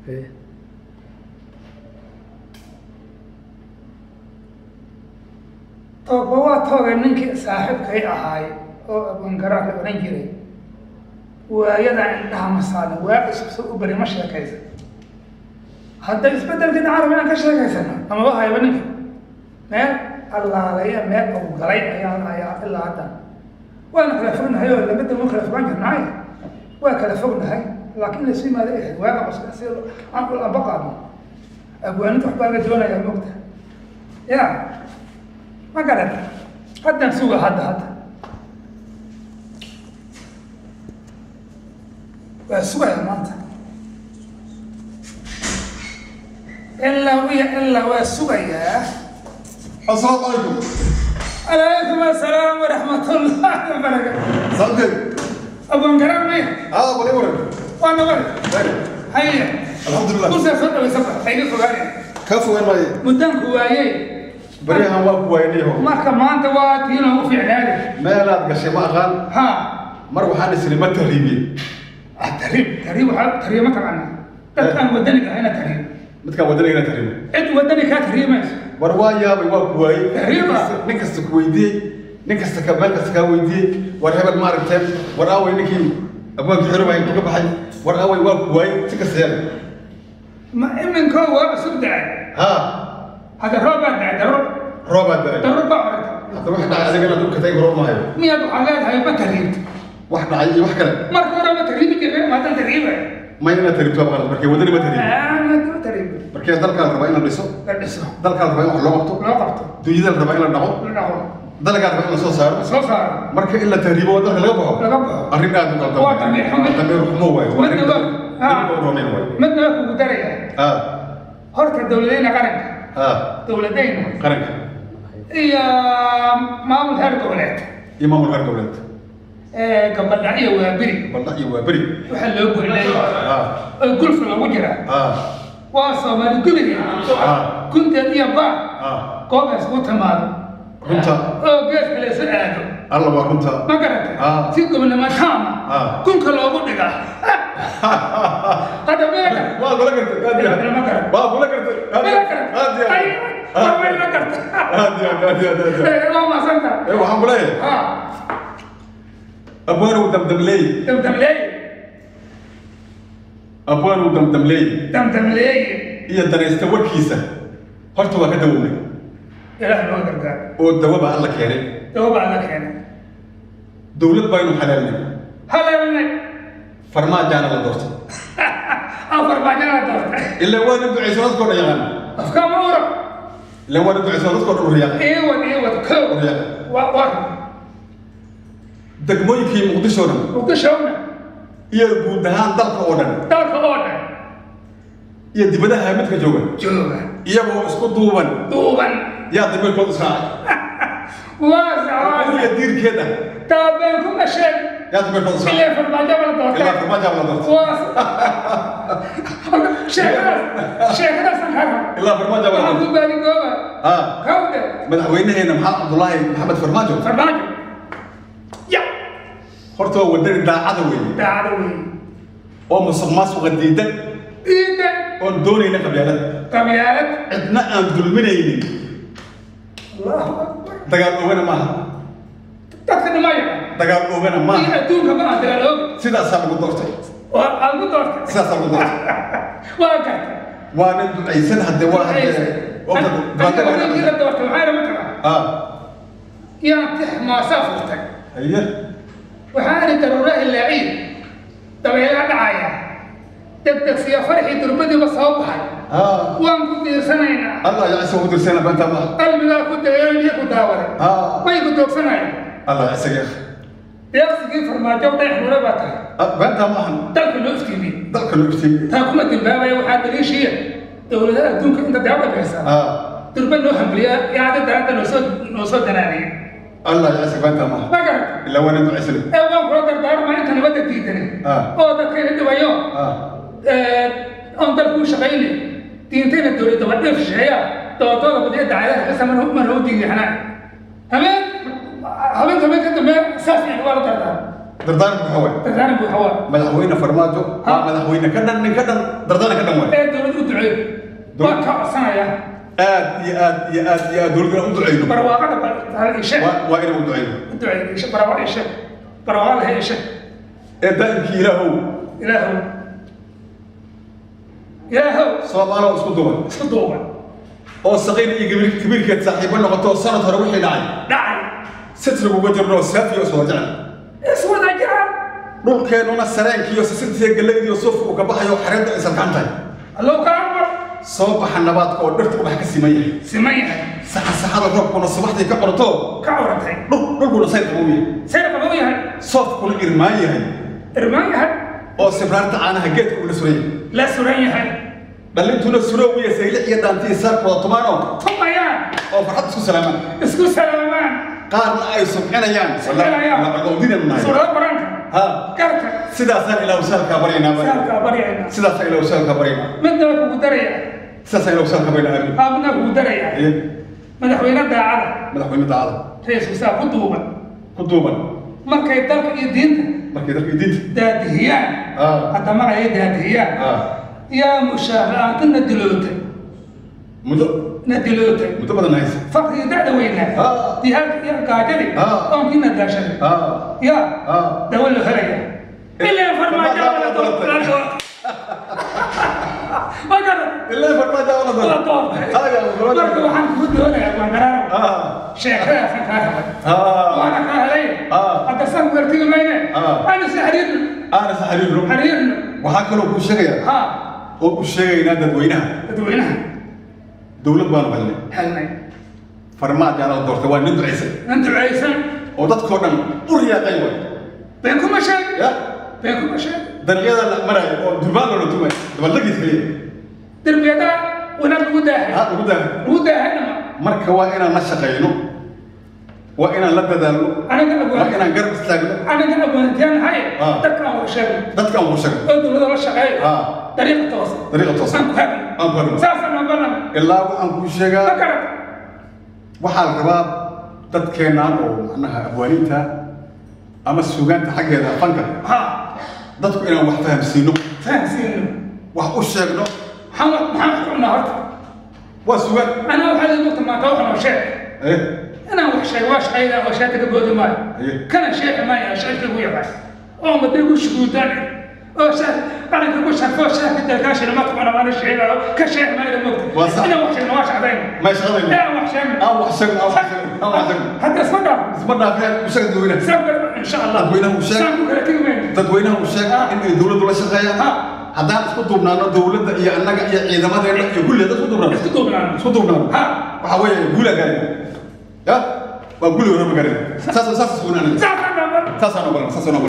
Eh. Toogba waa toogay ninkii saaxiibkay ahaay oo abwaangaraa la odhan jiray. Waayadaa indhaha ma saarin, waa cusub soo u bari ma sheekaysan. Hadda isbeddelka carabi aan ka sheekaysana amaba hayba ninka meel allaalaya meel uu galay ayaa ilaa hadda waana kala fognahay oo lamada waan kala fogaan jirnaay, waa kala fognahay, laakiin laysu yimaado ahayd waaga cusub si aan ul amba qaadno. Abwaaninta waxbaa laga doonayaa, moogta ya ma garata. Haddaan suga hadda waa sugaya maanta ilaa iyo ilaa waa sugayaa. Asalaamu calaykum. Calaykum assalaam waraxmatullaahi wabarakaatu. Saaxiibkay. Abwaan garan maya? Aa, bal ii waran. Waa nabad. Khayr. Haye. Alxamdulilah. Kursiga soo dhawaysa ba hayga fogaanaya. Kaa fogaan maaye. Muddaanku waayey. Baryahan waa ku waaynayo. Marka maanta waa tii noogu fiicnaaday. Meelaad gashay ma aqaan. Ha. Mar waxaan is iri ma tahriibiyey. Ah, tahriib, tahriib, waxaa tahriib ma taqaanaa? Dadkaan wadaniga ahayna tahriib. Midkaan wadaniga inaan tahriibo. Cid wadani kaa tahriimayso. War waa yaabay, waa ku waayey. Tahriib ah. Nin kasta ku weydiiyey, nin kasta ka meel kasta kaa weydiiyey. War hebel ma aragteen? War aaway ninkii abwaanka xorobay intuu ka baxay? War aaway, waa ku waayey, si kasta yeelay. Ma iminkoo waa cusub dacay? Haa. Hadda roob baa dacay, daruur. Roobaa da'ay. Daruur baa orata. Hadda wax dhacay adiga inaad dhulka tagi roob maayo. Miyaad waxaa leedahay ma tahriibto? Wax dhacay iyo wax kale. Marka hore ma tahriibi jirnay, ma haddaan tahriibay. Ma inaad tahriibto waa qalad, markii wadani ma tahriibo. Ah, ma tahriibo. Markii dalkaa la rabaa in la dhiso. La dhiso. Dalkaa la rabaa in wax loo qabto. Loo qabto. Dunyada la rabaa in la dhaqo. La dhaqo. Dalagaa la rabaa in la soo saaro. Soo saaro. Marka in la tahriibo oo dalka laga baxo. Laga baxo. Arrin aad u qaldan. Waa damiir xumo. Damiir xumo waaye. Waa arrin Midna waa- damiirka u roonayn waaye. Midna waa kugu daraya. Ah. Horta dowladayna qaranka. Ah. Dowladayna. Qaranka. Iyo maamul heer goboleed. Iyo maamul heer goboleed. Ee gabadha iyo waaberi. Baldhac iyo waa beri. Waxaa loo goyleeya. Ah. Oo gulfa loogu jiraa. Ah. Waa Soomaali gubigeed. Ah. Kunteed iyo baa. Ah. Goob ay isku timaado. Runta. Oo geeska la isu aado. Alla waa runta. Ma garatay? Ah. Si gobonimo taama. Ah. Kunka loogu dhigaa. Hadda meel kale. Waa kula gartay. Aad iyo aad. Ma garan. Waa kula gartay. Aad iyo Meel aad. kale. Aad iyo aad. Ay, waa meel la gartay. Aad iyo aad, aad iyo aad, aad iyo aad. Eh, waa mahadsantahay. Eh, waxaan ku leeyahay. Ha. Abwaanow damdamleey. Damdamleeye. Abwaanow damdamleey. Damdamleeye. Iyo danaysta warkiisa. Horta waa ka dawownay. Ilaah noo gargaar. Oo dawo baa Alla keenay. Dawo baa la keenay. Dowlad baynu xalaalnay. Haleelnay. Farmaajaana la doortay. Afar baajana doortay. Ilaa waa nin ducaysan dadkoo dhan yaqaan. Afkaama ura. Ilaa waa nin ducaysan dadkoo dhan u riyaaqay. Iiwad, iiwad, kow. U riyaaqay. Waa war. Degmooyinkii Muqdisho oo dhan. Muqdishowna. Iyo guud ahaan dalka oo dhan. Dalka oo dhan. Iyo dibadaha midka jooga. Jooga. Iyagoo isku duuban. Duuban. Yaa damiirkooda israacay. Waasa, waasa. Iyo diirkeeda. Taabeen kuma sheeg. Yaa damiirkooda israacay. Ilaa farmaajo la doortay. Ilaa farmaajo la doortay. Waasa. Sheekadaas, sheekadaasaan kaa raba. Ilaa farmaajo la Waxaan ku doortay. baadigooba. Ah. Kawde. Madaxweynaheena Maxamed Cabdullaahi Maxamed Farmaajo. Farmaajo. Ya. Horta waa wadani daacada weeye. Daacada weeye. Oo musuqmaasuqa diidan. Diidan. Oon doonayna qabyaalad. Qabyaalad. Cidna aan dulminaynin. Allahu akbar. Dagaal oogana maaha. Dadka dhimaya. Dagaal oogana Iyo maaha. adduunka ma aha dagaal ooga. Sidaasaa lagu doortay. Waa aad ku doortay. Sidaasaa lagu doortay. Waa gartay. Waa nin ducaysan hadde waa hadde. Aniga ninkii la doortay waxaa ma taqaan. Ah. Yaan tix maasaa furtay. Haye. Waxaa ari daruuraha laaciid. Dabaylaha dhacaya. Degdegsiya farxii durbadiiba soo baxay. Ah. Waan ku diirsanaynaa. Allah ya ciise ku dirsana banta ma. Qalbigaa ku dayooniyo ku daawaday. Ah. Way ku doogsanayaan. Allah ya ciise. Deeqsigii farmaajo dayax nuure baa tahay. Banta ma. Dalka loo iftiimiyey. Dalka loo iftiimiyey. Taa kuma dambaabaya waxaa daliishiya dowladaha adduunka inta deeqda bixisa. Ah. Durba noo hambliya yaada daraadda noo soo danaaniyay. Allah ya ciise banta ma. Ma garata. Ilaa waa nin ducaysan. Ee waan kula dardaarmaa inta nabadda diidanay. Ah. Oo dadkayna dhibayo. Ah. Oon dalku u shaqaynay. Diintayna dowladda waa dheef shisheeya. Doodooda badiya dacayadaha kasa mar hoo diigaxnaa. Habeen habeen habeen ka dambe saas yani waa la dardaarma. Dardaaranku waxaa waaye, Dardaaranku waxaa waaye, madaxweyne Farmaajo waa madaxweyne ka dhan, nin ka dhan, dardaaran ka dhan waay. Ee dowlad u duceeyo waa ka codsanaya. Aad iyo aad iyo aad iyo aad dowladda inaan u duceyno. Barwaaqada ishe. Waa inaan u duceyno. U duceeyo ishe, barwaaqa ishe, barwaaqa lahe ishe. Ee daa'imkii Ilaahow. Ilaahow, Ilaahow. Soomaalo isku duuban. Isku duuban. Oo saqiir iyo kabiirkeed saaxiibo noqoto, oo sanad hore wixii dhacay dhacay sitri uga jirno, oo saafiyo iswada jecel. Iswada jecel. Dhulkeennuna sareenkiiyo sisintiiyo gallaydiiyo suufka uu ka baxayo, xareedda ay salkaan tahay. Allow ka aqbal. Soo baxa nabaadka oo dhirta ubax ka siman yahay. Siman yahay. Saxasaxada roobkuna subaxdii ka qorto. Ka curatay. Dhulkuna sayr qabow yahay. Sayr qabow yahay. Soofkuna irmaan yahay. Irmaan yahay. Oo sibraarta caanaha geedka uu la suran yahay. La suran yahay. Dhalintuna suroowiya saylic iyo dhaantiyo saarka wada tumaanoo. Tumayaan. Oo farxad isku salaamaan. Isku salaamaan. Qaarna ay subcinayaan. Subcinayaan. Laqowdinayaan. Suurada Qur-aanka. Ha. Garta. Sidaasaan Ilaahu saalkaa baryaynaa. Saalkaa baryaynaa. Sidaasaan Ilaahu saalkaa baryaynaa. Midna waa kugu daraya. Sidaasaan Ilaahu saalkaa baryaynaa, amiin. Aa, midna kugu daraya. Ee. Madaxweyne daacada. Madaxweyne daacada. Ra-iisul wasaare ku duuban. Ku duuban. Markay dalka iyo diinta markay dalka iyo diinta daadihiyaan. Hadda magacay daadihiyaan. Yaa mushaar la-aanta na dilootay. Muddo. Na dilootay. Muddo badan haysa. Faqriga da'da weynaa. Dihaarka iyo gaajadii. Oonkii na daashaday. Yaa dawo loo helaya ilaa Farmaajo la doortay. Ma garan. Ilaa Farmaajo la la doortay. Doortay. Haaga, Marka waxaan kugu doonayaa waan garaara. Sheekadaasaan kaa rabay. Waana kaa helay. Hadda saan ku gartigi mayne. Aan is xiriirno. Aan is xiriirno. Xiriirno. Waxaa kaloo kuu sheegayaa oo u sheegaynaa dadweynaha. Dadweynaha. Dowlad baanu helnay. Helnay. Farmaajo la doortay, waa nin ducaysay. Nin ducaysan. Oo dadkoo dhan u riyaaqay way. Been kuma sheeg. Ya. Been kuma sheeg. Dariiqyada la maraayo oo durbaan loola tumay dabaldagiis keliya. Derbiyada wanaag lagu daahay. Ha lagu daahay. Lagu daahay dhama. Marka waa inaan la shaqayno, waa inaan la dadaalno, aniga waa abwaan inaan garab istaagno. Aniga abwaantiyan nahay. Dadka aan wax sheegno. Dadka aan sheegno. Oo dowladda la shaqeeyo. Dariiqa toosan. Dariiqa toosan. Aan ku hagno. Aan ku hagno. Saasaan ogolan. Ilaa waxaan kuu sheegaa. Ma garat. Waxaa la rabaa dadkeennan oo macnaha abwaaniinta ama suugaanta xaggeeda fanka, dadku inaan wax fahamsiino. Fahamsiino. Wax u sheegno. Maxaan wax ku cunaa horta? Waa suugaan. Anaa waxaa la mogta maanta waxan oo sheeg. Inaan wax sheego waa shaqaydaa oo sheegta ka boodi maayo. Kana sheexi maayo shacibka ugu yaqaan oo maday ku shuguudaan oo qaranka ku sharfo sheexka dalkaashina ma taqoona waana sheegayo ka sheexi maayo mogta. Waa sax. Inaan wax sheegno waa shaqdayna. Ma shaqadayno. Inaan wax sheegno. Aan wax sheegno, aan wax sheegno, aan wax sheegno. Hadda isma dhaaf. Isma dhaafeen, u sheeg dadweynaha. Saan kale insha Allah. Dadweynaha u sheeg. Saan ku kala tegi mayno. Dadweynaha u sheeg in ay dowladdu la shaqeeyaan. Haddaan isku duubnaano, dowladda iyo annaga iyo ciidamadeenna iyo kulli haddaan isku duubnaano. Isku duubnaano. Isku duubnaano. Waxaa weeye guulaa gaarina, ya waa guuli horema gaarina. Saas saas isku Saasaan dhaafan. Saasaan ogolan, saasaan ogolan.